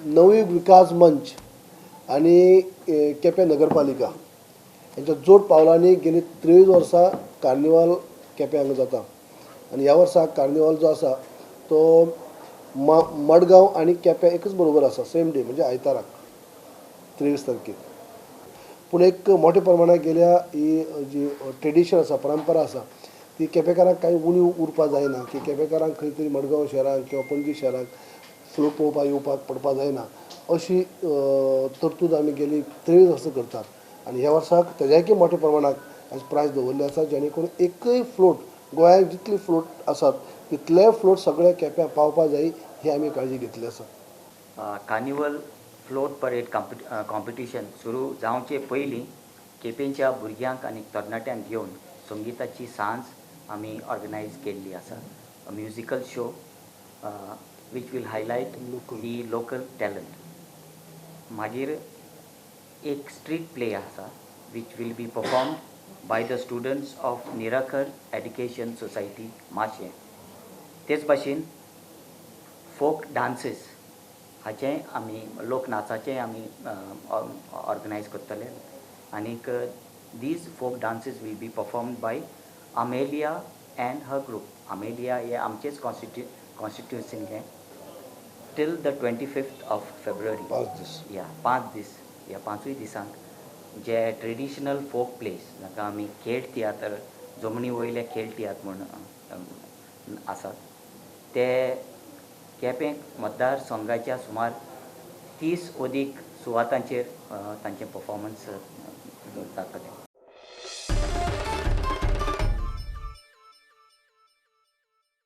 नवयुग विकास मंच आनी केपें नगरपालिका हेंच्या जोड पावलांनी गेली 23 वर्सां कार्निवाल केपें हांगा जाता आनी ह्या वर्सा कार्निवाल जो आसा तो म मडगांव आनी केपें एकच बरोबर आसा, सेम डे, म्हणजे आयताराक 23 तारखेक. पूण एक मोठ्या प्रमाणात गेल्या ही जी ट्रेडिशन आसा, परंपरा आसा, ती केपेंकारांक कांय उणीव उरपा जायना की केपेंकारांक खंय तरी मडगांव शहरांत किंवा पणजी शहरांत फ्लोट पळोवपाक येवपाक पडपा जायना, अशी तरतूद आमी गेली 23 वर्सां करतात. आनी ह्या वर्साक तेज्याकय मोठ्या प्रमाणात आज प्रायज दवरले आसा, जेणे करून एकय फ्लोट, गोंयांत जितली फ्लोट आसात तितलेय फ्लोट सगळे केप्यां पावपा जाय ही आमी काळजी घेतली आसा. कार्निवल फ्लोट परेड कॉम्पिटिशन सुरू जावचे पयलीं केपेंच्या भुरग्यांक आनी तरणाट्यांक घेवन संगिताची सांज आमी ऑर्गनायज केल्ली आसा, a musical show which will highlight the local talent. मागीर एक स्ट्रीट प्ले आसा which will be performed by the students of Nirakar Education Society, Mashem. तेच भाशेन फोक डान्सीस हाचें आमी, लोकनाचाचें आमी ऑर्गनायज करतले आनीक these folk dances will be performed by Amelia and her group. Amelia हे आमचेच कॉन्स्टिट्युन्सींतलें, till the 25th of February. 5 दीस. या, 5 दीस. ह्या पांचूय दिसांक जे ट्रेडिशनल फोक प्लेस, जाका आमी खेळ तियात्र, जमनी वयले खेळ तियात्र म्हूण आसात, ते केपें मतदारसंघाच्या सुमार 30 अदीक सुवातांचेर तांचें परफॉर्मन्स जातलें.